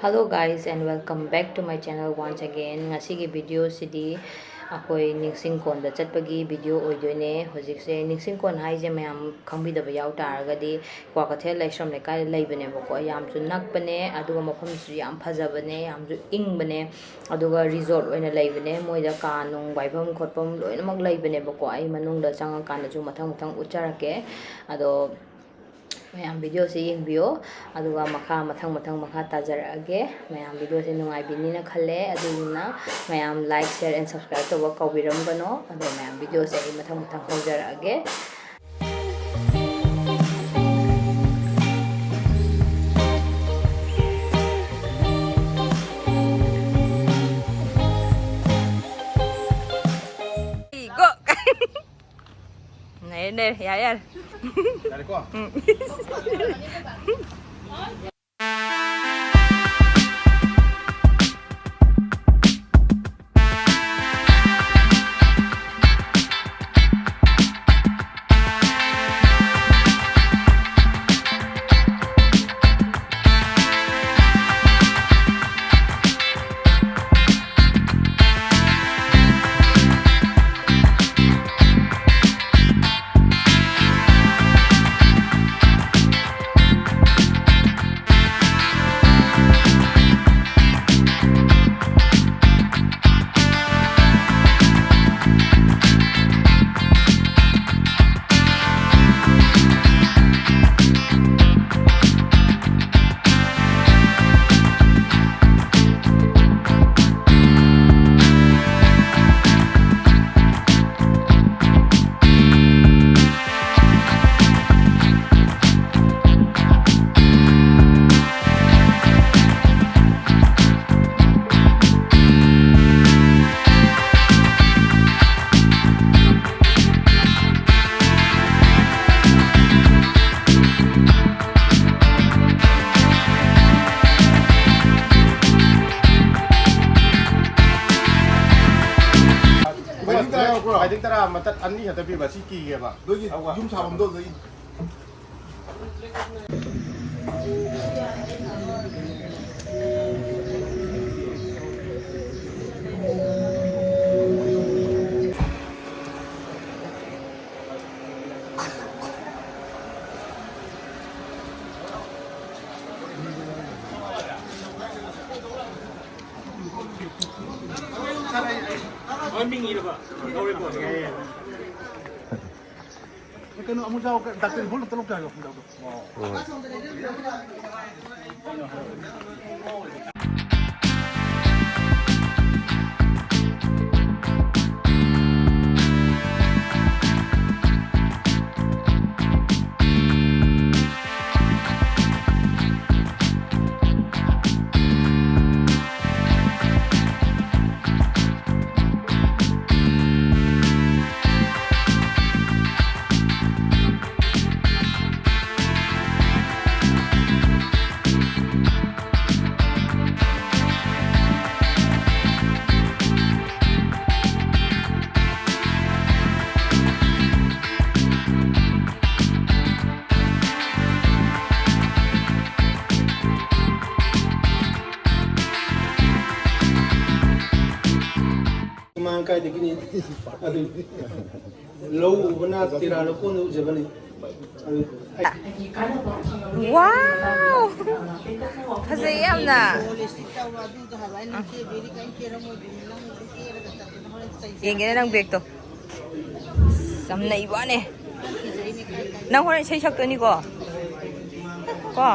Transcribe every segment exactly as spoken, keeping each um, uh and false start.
Hello guys and welcome back to my channel once again. ꯉꯁꯤꯒꯤ ꯚꯤꯗꯤꯑꯣꯁꯤꯗꯤ ꯑꯩꯈꯣꯏ ꯅꯤꯡꯁꯤꯡꯀꯣꯟꯗ ꯆꯠꯄꯒꯤ video ꯑꯣꯏꯗꯣꯏꯅꯦ꯫ ꯍꯧꯖꯤꯛꯁꯦ ꯅꯤꯡꯁꯤꯡꯀꯣꯟ ꯍꯥꯏꯁꯦ ꯃꯌꯥꯝ ꯈꯪꯕꯤꯗꯕ ꯌꯥꯎ ꯇꯥꯔꯒꯗꯤ ꯀ꯭ꯋꯥꯀꯩꯊꯦꯜ ꯂꯥꯏꯁ꯭ꯔꯝ ꯂꯩꯀꯥꯏꯗ ꯂꯩꯕꯅꯦꯕꯀꯣ꯫ ꯌꯥꯝꯁꯨ ꯅꯛꯄꯅꯦ, ꯑꯗꯨꯒ ꯃꯐꯝꯁꯨ ꯌꯥꯝ ꯐꯖꯕꯅꯦ, ꯌꯥꯝꯁꯨ ꯏꯪꯕꯅꯦ, ꯑꯗꯨꯒ ꯔꯤꯖꯣꯔꯠ ꯑꯣꯏꯅ ꯂꯩꯕꯅꯦ꯫ ꯃꯣꯏꯗ ꯀꯥ ꯅꯨꯡ ꯋꯥꯏꯐꯝ ꯈꯣꯠꯐꯝ ꯂꯣꯏꯅꯃꯛ ꯂꯩꯕꯅꯦꯕꯀꯣ꯫ ꯑꯩ ꯃꯅꯨꯡꯗ ꯆꯪꯉꯀꯥꯟꯗꯁꯨ ꯃꯊꯪ ꯃꯊꯪ ꯎꯠꯆꯔꯛꯀꯦ꯫ ꯑꯗꯣ ꯃꯌꯥꯝ ꯚꯤꯗꯤꯑꯣꯁꯦ ꯌꯦꯡꯕꯤꯌꯣ, ꯑꯗꯨꯒ ꯃꯈꯥ ꯃꯊꯪ ꯃꯊꯪ ꯃꯈꯥ ꯇꯥꯖꯔꯛꯑꯒꯦ꯫ ꯃꯌꯥꯝ ꯚꯤꯗꯤꯑꯣꯁꯦ ꯅꯨꯡꯉꯥꯏꯕꯤꯅꯤꯅ ꯈꯜꯂꯦ, ꯑꯗꯨꯗꯨꯅ ꯃꯌꯥꯝ like, share and subscribe ꯇꯧꯕ ꯀꯥꯎꯕꯤꯔꯝꯒꯅꯣ꯫ ꯑꯗꯣ ꯃꯌꯥꯝ ꯚꯤꯗꯤꯑꯣꯁꯦ ꯑꯩ ꯃꯊꯪ ꯃꯊꯪ ꯍꯧꯖꯔꯛꯑꯒꯦ꯫ ꯅꯩꯔꯦ, ꯅꯩꯔꯦ, ꯌꯥꯔꯦ, ꯌꯥꯔꯦ꯫ ꯌꯥꯔꯦꯀꯣ? ꯎꯝ꯫ ꯃꯥꯏꯗꯤꯡ ꯇꯔꯥ ꯌꯥꯎꯕ꯭ꯔꯣ? ꯃꯥꯏꯗꯤꯡ ꯇꯔꯥ ꯃꯇꯠ ꯑꯅꯤ ꯈꯛꯇ ꯄꯤꯕ, ꯁꯤ ꯀꯤꯒꯦꯕ꯫ ꯅꯣꯏꯒꯤ ꯑꯋꯥ꯫ ꯌꯨꯝ ꯁꯥꯐꯝꯗꯣ ꯑꯗꯨꯗꯒꯤ꯫ ꯃꯃꯤꯡ ꯏꯔꯕ ꯂꯧꯔꯦꯀꯣ꯫ ꯀꯩꯅꯣ ꯑꯃꯨꯛ ꯌꯥꯎ ꯗꯥꯛꯇꯔ ꯏꯕꯣꯜ ꯑꯝꯇ ꯂꯧꯒꯦ ꯍꯥꯏꯌꯣ ꯑꯃꯨꯛ ꯌꯥꯎ꯫ ꯍꯣꯏ꯫ ꯏꯃꯥꯡ ꯀꯥꯏꯗꯒꯤꯅꯤ? ꯑꯗꯨ ꯂꯧ ꯎꯕꯅ ꯇꯦꯔꯥ ꯂꯧꯀꯣꯟꯗ ꯎꯖꯕꯅꯤ꯫ ꯑꯗꯨ ꯋꯥꯎ! ꯐꯖꯩ ꯌꯥꯝꯅ꯫ ꯌꯦꯡꯒꯦꯅꯦ ꯅꯪ ꯕꯦꯒꯇꯣ꯫ ꯑꯁ, ꯌꯥꯝ ꯅꯩꯕ ꯋꯥꯅꯦ꯫ ꯅꯪ ꯍꯣꯔꯦꯟ ꯏꯁꯩ ꯁꯛꯇꯣꯏꯅꯤꯀꯣ? ꯀꯣ?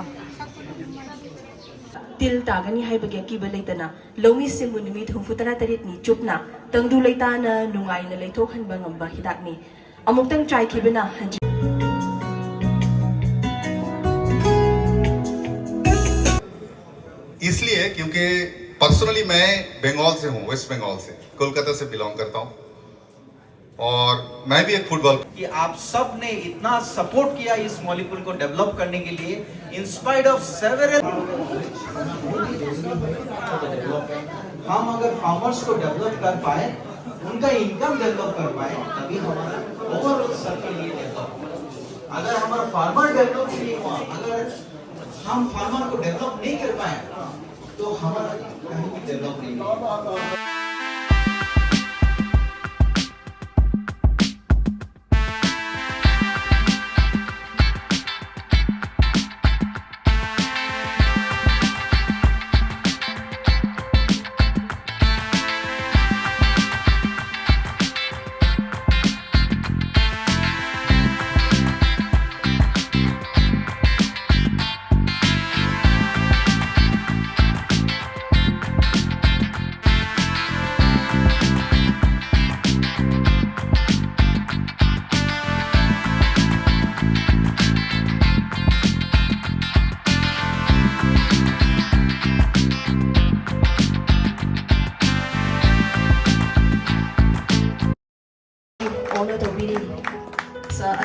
ꯇꯤꯜ ꯇꯥꯒꯅꯤ ꯍꯥꯏꯕꯒꯤ ꯑꯀꯤꯕ ꯂꯩꯇꯅ ꯂꯧꯃꯤꯁꯤꯡꯕꯨ ꯅꯨꯃꯤꯠ ꯍꯨꯝꯐꯨ ꯇꯔꯥ ꯇꯔꯦꯠꯅꯤ ꯆꯨꯞꯅ ꯇꯪꯗꯨ ꯂꯩꯇꯥꯅ ꯅꯨꯡꯉꯥꯏꯅ ꯂꯩꯊꯣꯛꯍꯟꯕ ꯉꯝꯕ ꯍꯤꯗꯥꯛꯅꯤ꯫ ꯑꯃꯨꯛꯇꯪ ꯆꯥꯏꯈꯤꯕꯅ ꯍꯟꯖꯤꯟ इसलिए क्योंकि पर्सनली मैं बंगाल से हूँ, वेस्ट बंगाल से, कोलकाता से बिलोंग करता हूँ। और मैं भी एक फुटबॉल कि आप सब ने इतना सपोर्ट किया इस मॉलिक्यूल को डेवलप करने के लिए, in spite of several। हम अगर फार्मर्स को डेवलप कर पाए, उनका इनकम डेवलप कर पाए, तभी हमारा ओवरऑल सबके लिए डेवलप होगा। अगर हमारा फार्मर डेवलप नहीं हुआ, अगर हम फार्मर को डेवलप नहीं कर पाए, तो हमारा कहीं भी डेवलप नहीं होगा।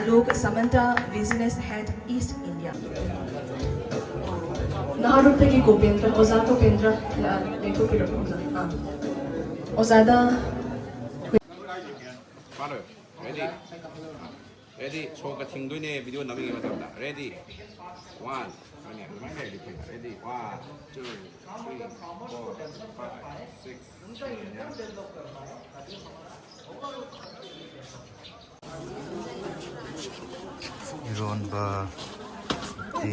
ꯂꯣꯛ ꯁꯃꯟꯇꯥ, ꯕꯤꯖꯤꯅꯦꯁ ꯍꯦꯗ, ꯏꯁ ꯏꯟꯗꯤꯌꯥ꯫ ꯅꯍꯥꯔꯣꯜꯗꯒꯤ ꯒꯣꯄꯦꯟꯗ꯭ꯔ, ꯑꯣꯖꯥ ꯒꯣꯄꯦꯟꯗ꯭ꯔ, ꯑ, ꯂꯦꯡꯊꯣꯛꯄꯤꯔꯛꯎ, ꯑꯣꯖꯥ꯫ ꯑꯥ꯫ ꯑꯣꯖꯥꯗ꯫ ꯔꯦꯗꯤ꯫ ꯔꯦꯗꯤ꯫ ꯁꯣꯛꯀ ꯊꯤꯡꯗꯣꯏꯅꯦ ꯚꯤꯗꯤꯑꯣ ꯅꯝꯃꯤꯉꯩ ꯃꯇꯝꯗ꯫ ꯔꯦꯗꯤ꯫ ꯋꯥꯟ꯫ ꯍꯣꯏꯅꯦ, ꯑꯗꯨꯃꯥꯏꯅ ꯂꯩꯔꯗꯤ ꯐꯩ꯫ Ready. One, two, three, four, five, six. ꯏꯔꯣꯟꯕ, ꯎꯇꯤ꯫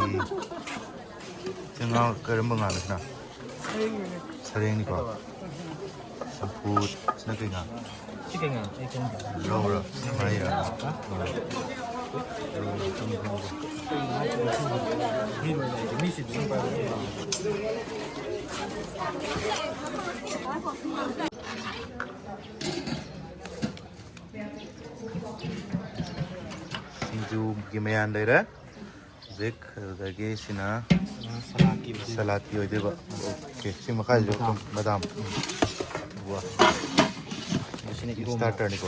ꯁꯤ ꯉꯥ ꯀꯔꯝꯕ ꯉꯥꯅꯣ ꯁꯤꯅ? ꯁꯔꯦꯡꯅꯤꯀꯣ꯫ ꯆꯝꯐꯨꯠ꯫ ꯁꯤꯅ ꯀꯩ ꯉꯥ? ꯁꯤ ꯀꯩ ꯉꯥ? ꯑꯩ ꯈꯪꯗꯦ꯫ ꯔꯧꯔ? ꯉꯥꯍꯩꯔ? ꯍꯥ? ꯔꯧ꯫ ꯔꯧ ꯃꯇꯨꯝ ꯈꯪꯗꯦ꯫ ꯃꯤ ꯂꯣꯏ ꯂꯩ꯫ ꯃꯤꯁꯤꯡꯗꯨ ꯑꯗꯨꯝ ꯄꯥꯏꯔꯛꯑꯣ꯫ ꯁꯤꯡꯖꯨꯒꯤ ꯃꯌꯥꯟ ꯂꯩꯔꯦ꯫ ꯍꯧꯖꯤꯛ ꯑꯗꯨꯗꯒꯤ ꯁꯤꯅ ꯁꯂꯥꯠꯀꯤ ꯑꯣꯏꯗꯣꯏꯕ꯫ ꯁꯂꯥꯠꯀꯤ ꯑꯣꯏꯗꯣꯏꯕ꯫ ꯑꯣꯀꯦ, ꯁꯤ ꯃꯈꯥꯁꯤꯁꯨ ꯕꯗꯥꯝ꯫ ꯑꯗꯨꯝ ꯕꯗꯥꯝ꯫ ꯋꯥ꯫ ꯃꯁꯤꯅ ꯏꯔꯣꯝꯕ꯫ ꯁ꯭ꯇꯥꯔꯇꯔꯅꯤꯀꯣ꯫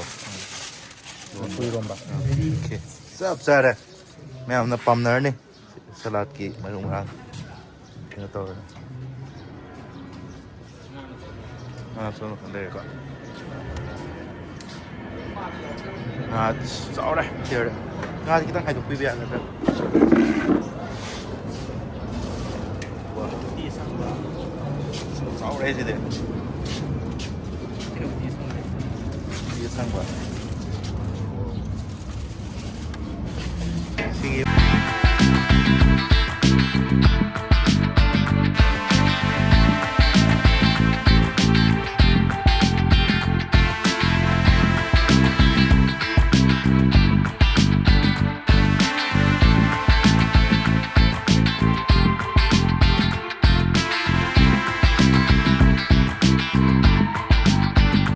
ꯂꯐꯨ ꯏꯔꯣꯝꯕ꯫ ꯑꯣꯀꯦ꯫ ꯆꯞ ꯆꯥꯔꯦ꯫ ꯃꯌꯥꯝꯅ ꯄꯥꯝꯅꯔꯅꯤ꯫ ꯁꯂꯥꯠꯀꯤ ꯃꯔꯨ ꯃꯔꯥꯡ ꯀꯩꯅꯣ ꯇꯧꯔꯅꯤ꯫ ꯉꯥ ꯁꯣꯝ ꯅꯥꯀꯟ ꯂꯩꯔꯦꯀꯣ꯫ ꯉꯥ ꯆꯥꯎꯔꯦ꯫ ꯁꯤꯔꯦ꯫ ꯉꯥꯁꯤ ꯈꯤꯇꯪ ꯍꯥꯏꯗꯣꯛꯄꯤꯕ ꯌꯥꯒꯗ꯭ꯔꯥ? ꯋꯥ꯫ ꯆꯥꯎꯔꯦ ꯁꯤꯗꯤ꯫ ꯎꯇꯤ ꯑꯁꯪꯕ꯫